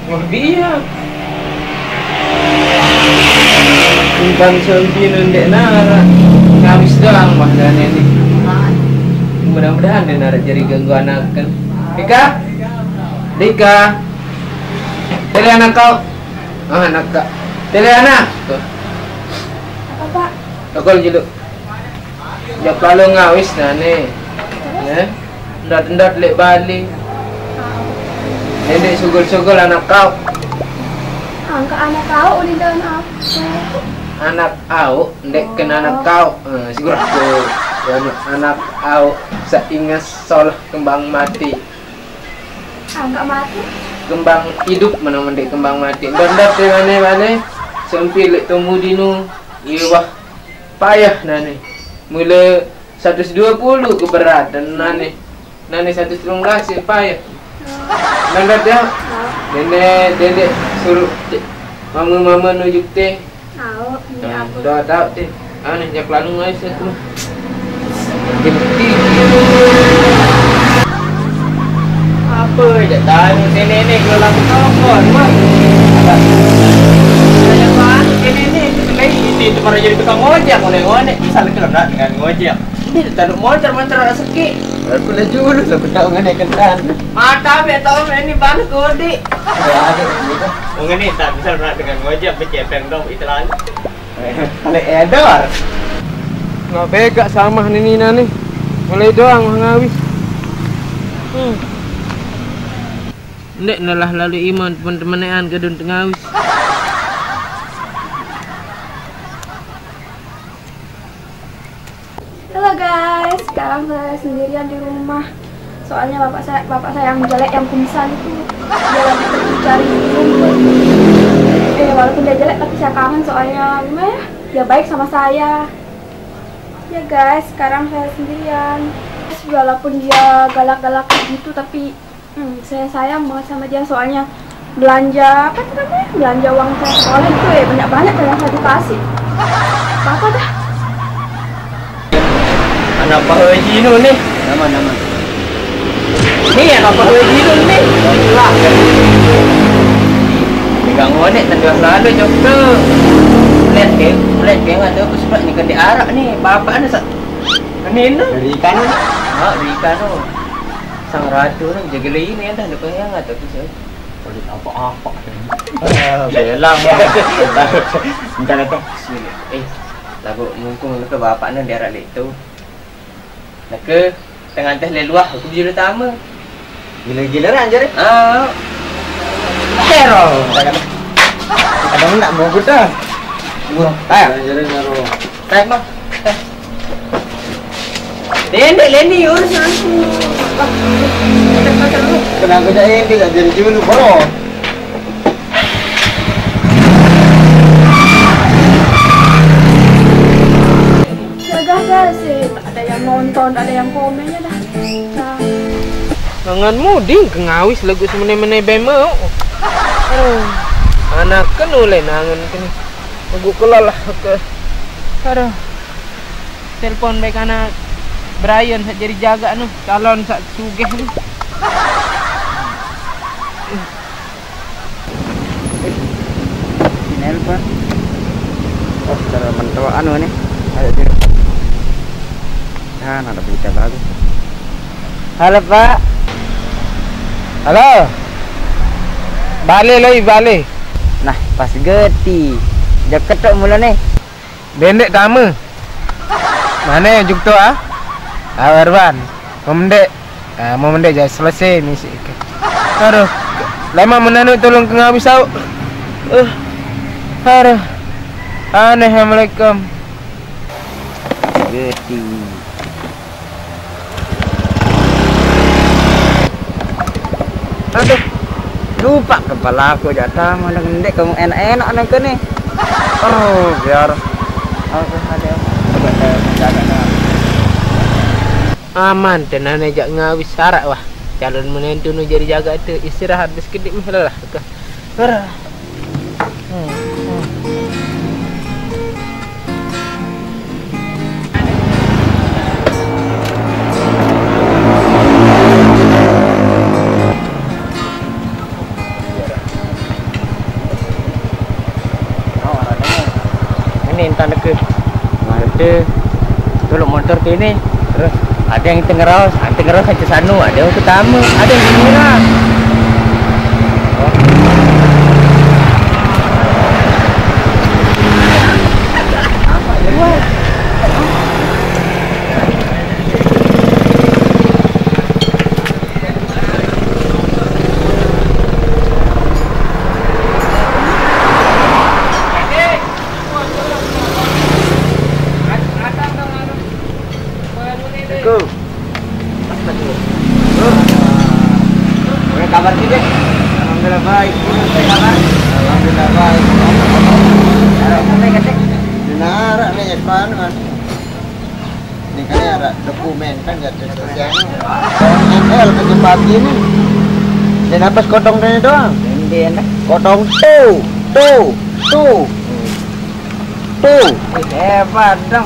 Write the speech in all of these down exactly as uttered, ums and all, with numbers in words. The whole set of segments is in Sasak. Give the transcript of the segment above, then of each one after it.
Wah, dia. Tentang Solbino ndek nara. Ngawis doang wah dan ini. Mudah-mudahan dia nara jadi ganggu anak kan. Dika, Dika, tele anak kau. Ah, anak kak. Tele anak. Tuh. Apa, Pak? Tokol julu. Jok lalu ngawis nane. Ya. Ndot-ndot lek Bali. Nenek sugul-sugul anak kau. Angka anak kau udah daun apa? Anak au, ndek ken anak kau. Eh, sigurah tu. Anu, anak au, seingat solah kembang mati. Angka mati. Kembang hidup mana mendek kembang mati. Ndot-ndot di mana-mana. Sempil lek temu dinu. Iwah. Payah nane. Mula seratus dua puluh keberatan nane. Nane seratus telung belas ya payah. Nanda dah. Nenek, nenek suruh mama-mama nujuk teh. Tahu, ini apa? Dah tahu teh. Ah, ni jak lalu ngai satu. Genti. Apa je tahu nenek-nenek kalau lagu telepon, Mak. Saya paham nenek-nenek itu lain itu, itu malah jadi tukang ojek, ngonek-ngonek. Bisa lagi nak dengan ngojek. Ini taruh motor, motor ada seki. Aku laju dulu, aku tak mengenai kendaraan. Mata be tahu ini ban kodi. Ya, ada gitu. Mengenai tak bisa nak dengan ngojek, becepeng dong, itu lalu. Balik edor. Nggak begak sama Nini nani. Mulai doang ngawis. Hmm. Ndek nalah lalu iman teman-temanean gedun tengawis. Halo guys, sekarang saya sendirian di rumah. Soalnya bapak saya, bapak saya yang jelek, yang kumisan itu, dia lagi pergi cari rumput. Eh, walaupun dia jelek, tapi saya kangen soalnya. Gimana ya? Dia baik sama saya. Ya guys, sekarang saya sendirian. Walaupun dia galak-galak gitu, tapi hmm, saya sayang banget sama dia soalnya belanja, apa itu namanya? Belanja uang saya sekolah itu ya banyak banget yang saya dikasih. Apa dah? Anak Pak Haji Nun nih. Nama, nama? Nih, anak Pak Haji Nun nih. Lah. Pegang onek tadi selalu jok tu. Lihat ke, lihat ke nggak tahu aku suka ni kedek arak ni. Bapak ni sa-, ini tu. Dari ikan. Ha, dari ikan tu. Sang ratu ni jaga lagi ni dah, lepas yang ada tu saya. Kulit apa-apa. Ah, belang. Entah apa. Eh, lagu mumpung ke bapak ni dia rak tu. Naka tengah teh leluah aku juru tama. Gila-gila kan jare? Ah. Tero. Kadang nak mau gudang. Gua. Ayo. Jare naruh. Tarik, Bang. Dendek, Lendi, urus langsung. Kenapa tak ini gak jadi dulu, bro? Jaga sih, tak ada yang nonton, tak ada yang komennya dah. Nah. Ngangan muding ke ngawis lagu semene-mene bemo. Aduh. Anak kenu le nangan kenu. Lagu kelalah ke. Aduh. Telepon baik anak Brian sak jadi jaga nu, calon sak sugih nu. Nelpon. Oh, cara mentua anu ni. Ayo dia. Kan ada berita bagus. Halo, Pak. Halo. Balik lagi, balik. Nah, pas geti. Jok ketok mulu ni. Dendek tama. Mana juk tu ah? Awarwan. Memendek. Ah, mau mendek je selesai misi ke. Aduh. Lama menanut tolong ke ngawis au. Uh. Aduh. Aneh, assalamualaikum. Geti. Aduh, lupa kepala aku jatah mau ngendek kamu enak-enak nang kene. Oh, biar aku ada. Aman, tenane jak ngawis sarak wah. Calon menantu nu jadi jaga tu istirahat di sekedip meh lelah ke. Aduh. Nih, entar deket. Ada. Tolong motor ke ini. Terus ada yang tengeraos, ada tengeraos aja sanu, ada yang ketama, ada yang ngira. Assalamualaikum. Astagfirullah. Bro. Bagaimana kabar nih, Dek? Alhamdulillah baik. Bagaimana kabar? Alhamdulillah baik. Ada apa, Dek? Benar, nih, Irfan, Mas. Ini kan ada dokumen kan, ya, terus yang M L ke tempat ini. Dan apa sekotong ini doang? Ini enak. Kotong tuh, tuh, tuh. Tuh. Wih, hebat dong.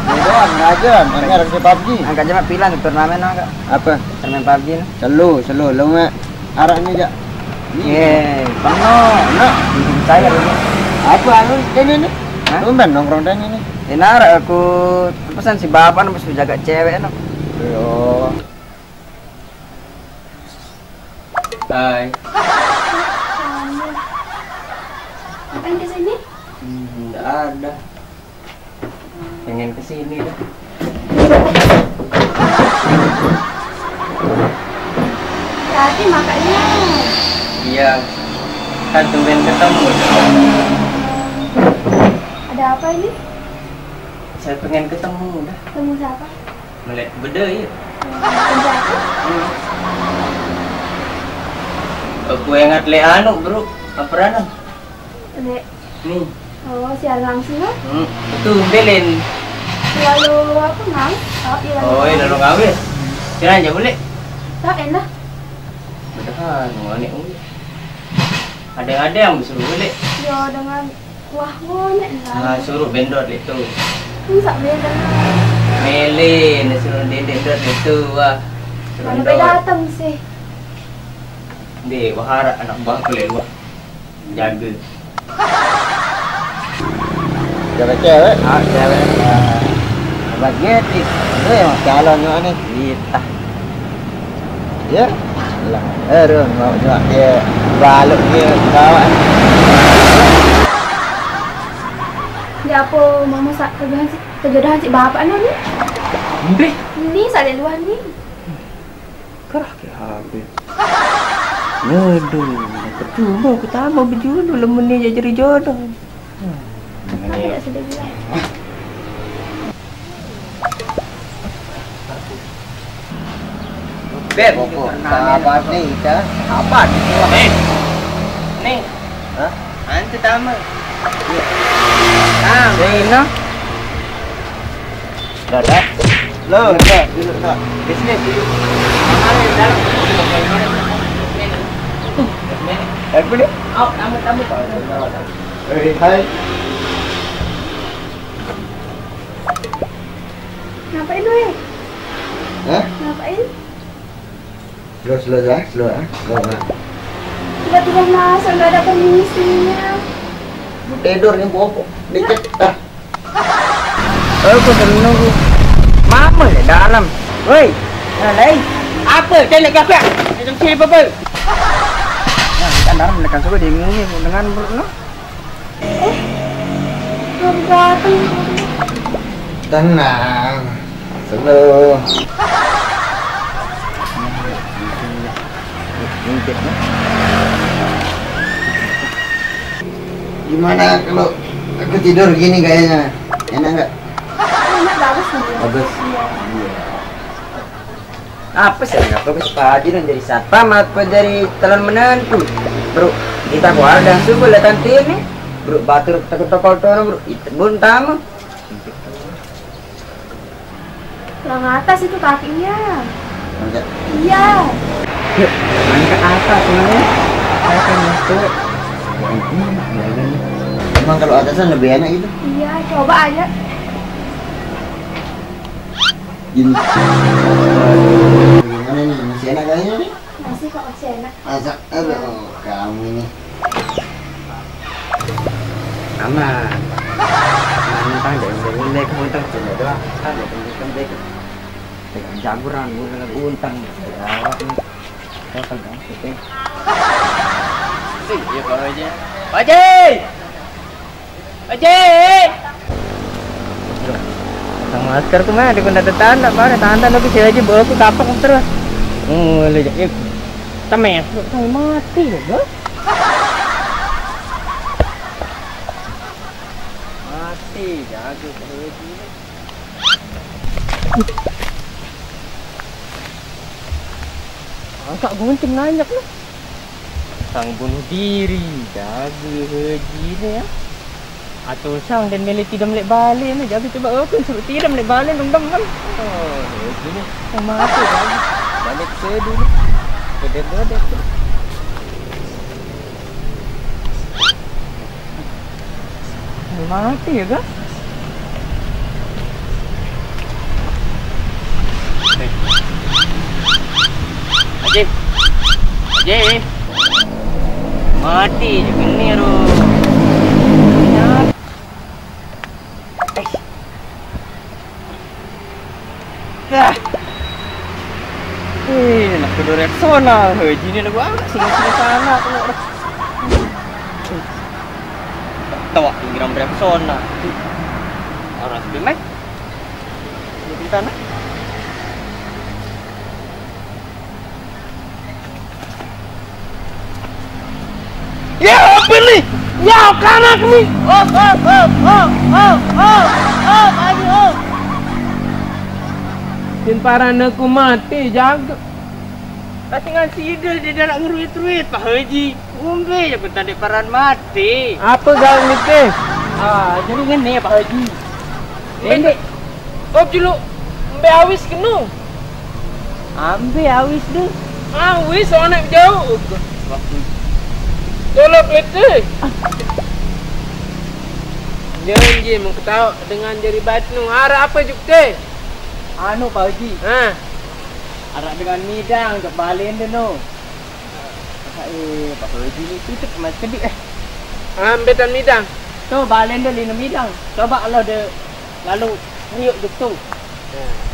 Ini doang, raja, M L ke pabji. Angkat aja mah pilihan turnamen, angkat. Apa? Turnamen pabji nih. Selu, selu, lu mah araknya, Jak. Ye, penuh. Penuh. Saya dulu. Apa anu, ini nih? Hah? Tumben nongkrong dan ini. Ini arak aku pesan si bapak nih, jaga cewek, no. Yo. Hai. Ngapain ke sini? Hmm, nggak ada. Pengen ke sini dah. Tadi makanya. Iya, kan tumben ketemu. Ada apa ini? Saya pengen ketemu dah. Ketemu siapa? Melihat beda ya. Ketemu siapa? Hmm. Aku ingat le anu, bro. Apa anu? Lek. Nih. Oh, siaran langsung, ah? Hmm, betul, Belin. Lalu apa, Nang? Oh, iya, lalu. Oh, iya, lalu ngawin. Kira aja boleh. Tak enak. Mudahan, mau nih, ui. Ada-ada yang disuruh boleh. Ya, dengan wah, mau nih, Nang. Nah, suruh bendot itu. Bisa bendot. Melin, suruh bendot itu, wah. Suruh bendot. Mana datang sih? Dek, wahara anak buahku lek luar. Jaga. Cewek-cewek? Ah, cewek. Hebat gitu. Lu yang calon juga nih. Kita. Ya? Lah, eh, Run, mau juga dia balok dia bawa. Ya apa mama sak kejodohan si, kejodohan si bapak nih? Nih. Nih, sak luar nih. Kerah ke habis. Waduh, percuma aku tambah berjulu lemun ni jadi jodoh. Hmm. Tidak sudah bilang. Beb, sahabat nih, Ika. Apa nih? Nih. Nih. Hah? Antu tama. Tama. Sino? Dadah. Lo, duduk, duduk, duduk. Di sini, duduk. Eh, boleh? Oh, tamu, tamu. Eh, hai. Ngapain, weh? Hah? Ngapain? Slow, slow, ya, slow, ah, slow, ah. Tiba-tiba masuk, nggak ada permisinya. Mau tidur nih, bobok. Dikit, ah. Eh, aku sudah menunggu. Mama ya dalam. Woi, nah, lai. Apa? Cek nak kakak. Macam sini, apa? Nah, kita dalam menekan suka dia ngomong dengan menurut lo. Eh, baru datang. Tenang, slow. Gimana kalau aku tidur gini gayanya? Enak nggak? Enak, bagus nih. Bagus? Iya. Iya. Apa sih? Apa sih Pak Haji yang jadi satpam apa jadi calon menantu? Bro, kita keluar dan subuh lah tante ini. Bro, batur takut tokol tono, bro. Itu pun tamu. Kurang atas itu kakinya. Enggak. Iya. Yuk, main ke atas, mana? Saya kan masuk. Emang kalau atasan lebih enak gitu? Iya, coba aja. Gini. Gimana nih? Masih enak kayaknya nih? Masih kok, masih enak. Masa? Aduh, kamu ini. Aman. Untang deh, ini, ini, untang cuma doang. Kan ada untang deh. Pegang jaguran, gue lagi untang. Ya, awak nih. Kau pegang, oke. Sih, iya, Pak Haji. Pak Haji! Pak Haji! Pasang masker tuh mah, di kena tanda, Pak, ada tanda, tapi saya aja bawa aku kapak terus. Oh, lu jadi temen, lu mati ya, bro? Mati, jago, Pak Haji. Angkat gunting nanya lu. Sang bunuh diri, jago Haji ini ya. Atau sang dan milih tidak melek balik nih, jago coba open suruh tidak melek balik dong, dong, kan. Oh, Haji ini. Yang mati, jago. Balik ke dulu. Gede-gede. Mati ya, Kak? Haji. Haji. Mati je kena tu. Dah. Eh, nak kedua Rexona. Hei, jini lagu amat sini-sini sana aku nak. Tawa pinggiran Rexona. Orang sepi mai. Sini kita nak. Ya, apa ni? Ya, kanak ni. Oh, oh, oh, oh, oh, oh, oh, aduh, oh. Tin parana ku mati, jaga. Tapi ngan sidel dia dah nak ngeruit-ruit, Pak Haji. Umbe je aku tadi paran mati. Apa gal ni teh? Ah, jadi ngene, Pak Haji. Pendek. Kau julu. Mbe awis kenu. Ambe awis tu. Awis anak jauh. Tolong kereta. Janji mengketawa dengan jari batu. Arah apa juk teh? Anu, Pak Haji. Ha. Arah dengan midang juk balen tu no. Eh, Pak Haji ni tutup mas kedik eh. Ambetan midang. Tu balen tu lina midang. Coba Allah de lalu riuk juk tu.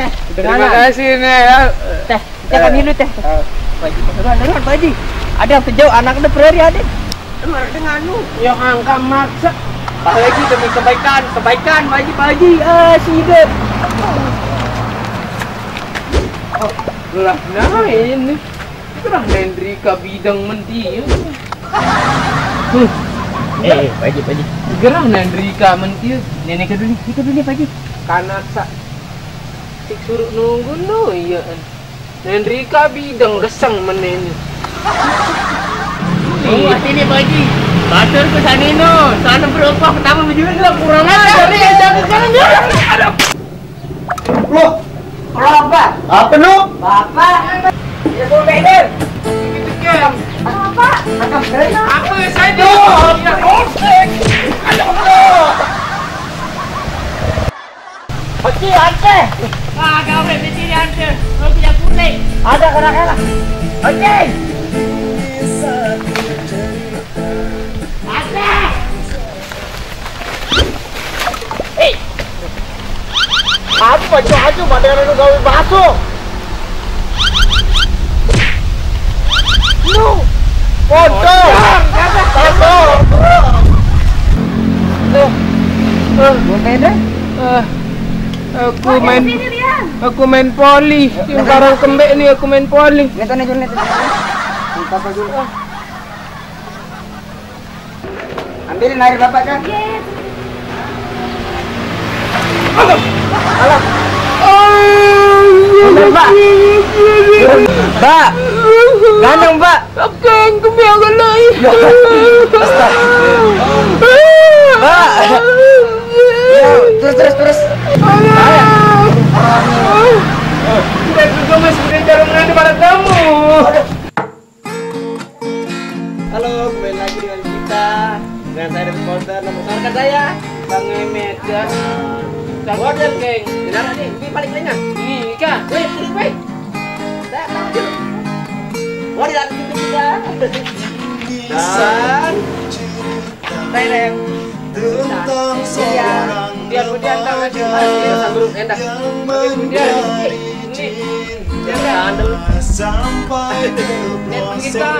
Teh, terima kasih ni ya. Teh, kita kami dulu teh. Pak Haji, turun, turun, Pak Haji. Ada yang kejauh anak ada perari ada. Marah dengan lu. Yang angka maksa. Pak Haji demi kebaikan, kebaikan Pak Haji, Pak Haji. Ah, sida. Oh, lah, nah ini. Gerah Nendrika bidang mentia. Hmm. Eh, Pak Haji, Pak Haji. Gerah Nendrika mentia. Nenek ke dulu, ke dulu Pak Haji. Kanak sak. Tik suruh nunggu no iya. Nendrika bidang gesang meneni. Oh, sini Pak Haji. Batur ke sana no. Sana berapa pertama bujur lah kurang ajar ya, jangan sekarang ya. Loh, apa? Apa lu? Bapak. Ya, Bung Medan. Apa? Apa? Apa saya dia? Aduh. Oke, ante. Ah, gawe di sini ante. Lu punya kulit. Ada kena-kena. Oke. Ante. Hei. Aku baca aja pada orang gawe baso. Lu. Pocong. Pocong. Pocong. Tuh. Eh. Gua main dah. Eh, aku main, aku main poli. Yang barang kembek nih, aku main poli. Lihat sana, Jun, lihat sana. Buka apa, Jun? Ambilin air bapak, Kak. Alah. Alah. Bener, Pak. Pak. Ganteng, Pak. Akan ku biarkan lagi. Ya. Astaga. Pak. Ya, terus, terus, terus. Alah. Udah juga, Mas, udah jalan nanti pada kamu. Halo, kembali lagi dengan kita. Dengan saya David Porter, nama saya rekan saya Bang Emet ya. Waduh, geng. Benar nih, ini balik lainnya. Ini Ika. Weh, turun weh. Dah, tahu dulu. Waduh, ada kita. Dan Tereng. Tentang seorang Kemudian tak lagi masih sanggup endah. Kemudian ini dia kan. Sampai kita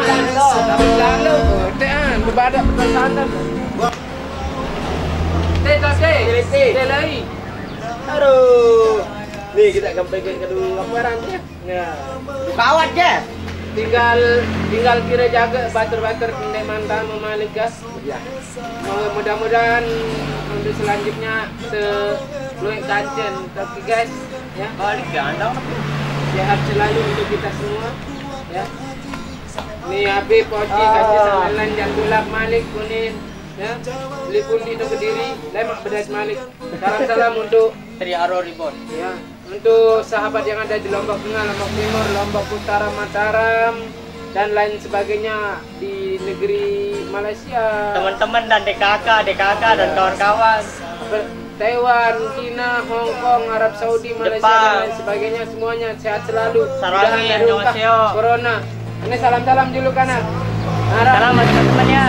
lalu, dan bebadak betul sandal. Teh tak teh, teh lagi. Aduh. Nih kita gampaikan kedua apa rantai. Ya. Kawat je. Tinggal tinggal kira jaga batur-batur pendek mantap memalik gas. Ya. Mudah-mudahan untuk selanjutnya seluit kancen. Tapi guys, ya. Balik gandang. Sehat selalu untuk kita semua. Ya. Ni habis poti kancen sambilan jam dulap malik kuning. Ya. Beli pundi tu kediri, lemak bedas malik. Salam-salam untuk Trio Aro Reborn. Ya. Untuk sahabat yang ada di Lombok Tengah, Lombok Timur, Lombok Utara, Mataram, dan lain sebagainya di negeri Malaysia. Teman-teman dan D K K, D K K dan kawan-kawan. Taiwan, Cina, Hong Kong, Arab Saudi, Malaysia, dan lain sebagainya, semuanya sehat selalu. Sarangi, annyeonghaseyo. Corona. Ini salam-salam dulu kanan. Salam buat teman-teman ya.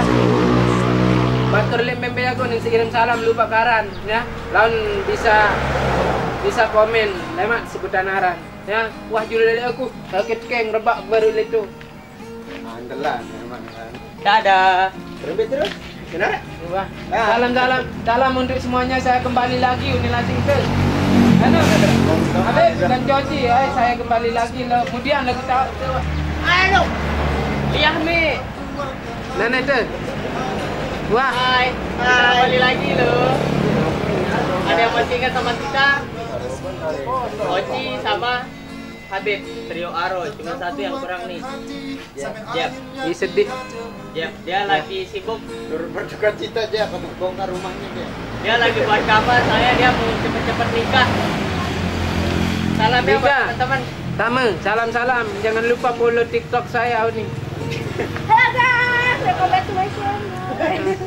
Batur lem pempe aku nih kirim salam lupa karan ya. Lawan bisa bisa komen lemak sebutan aran. Ya, wah julu dari aku. Sakit keng rebak baru itu. Andalan memang kan. Dadah. Terus terus. Kenapa? Wah. Salam salam salam untuk semuanya. Saya kembali lagi Uni Lasing itu. Anu, ada bukan Joji ya. Saya kembali lagi lo. Kemudian lagi tahu. Ayo. Liah mi. Nana itu. Wah. Hai. Hai. Kembali lagi lo. Ada yang masih ingat sama kita? Oci sama Habib, Trio Aro, cuma satu yang kurang nih. Jeb. Jeb. Ih sedih. Jeb, dia lagi sibuk. Turut berduka cita aja, aku bongkar rumahnya dia. Dia lagi buat kabar, saya dia mau cepet-cepet nikah. Salam ya buat teman-teman. Sama, salam-salam. Jangan lupa follow TikTok saya nih. Halo guys, welcome back to my channel.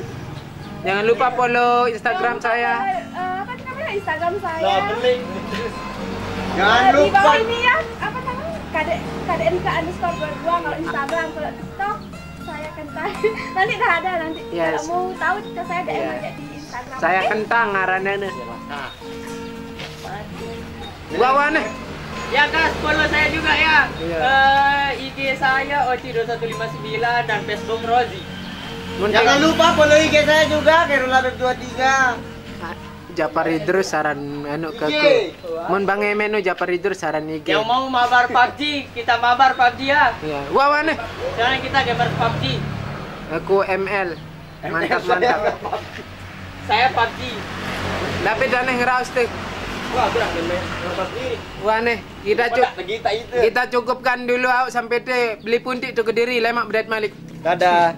Jangan lupa follow Instagram saya. Eh, apa namanya Instagram saya? Nah, beli. Jangan lupa. Di bawah ini ya, apa namanya? K D, K D N K underscore dua dua kalau Instagram, kalau TikTok saya Kentang. Nanti dah ada nanti. Yes. Kalau mau tahu ke saya D M aja di Instagram. Saya Kentang ngarannya nih. Nah. Wah, wah nih. Ya guys, follow saya juga ya. Iya. Eh, I G saya Oci dua satu lima sembilan dan Facebook Rozi. Jangan lupa follow I G saya juga, Khairul Habib dua tiga. Japar Idrus saran anu ke aku. Mun Bang Emen nu Japar Idrus saran I G. Yang mau mabar pabji, kita mabar pabji ya. Iya. Wah, wah nih. Sekarang kita gamers pabji. Aku M L. Mantap, mantap. Saya pabji. Tapi dah nih ngeraus tuh. Wah, kurang gamers pabji. Wah nih, kita cuk kita cukupkan dulu au sampai te beli puntik tu kediri lemak bedat malik. Dadah.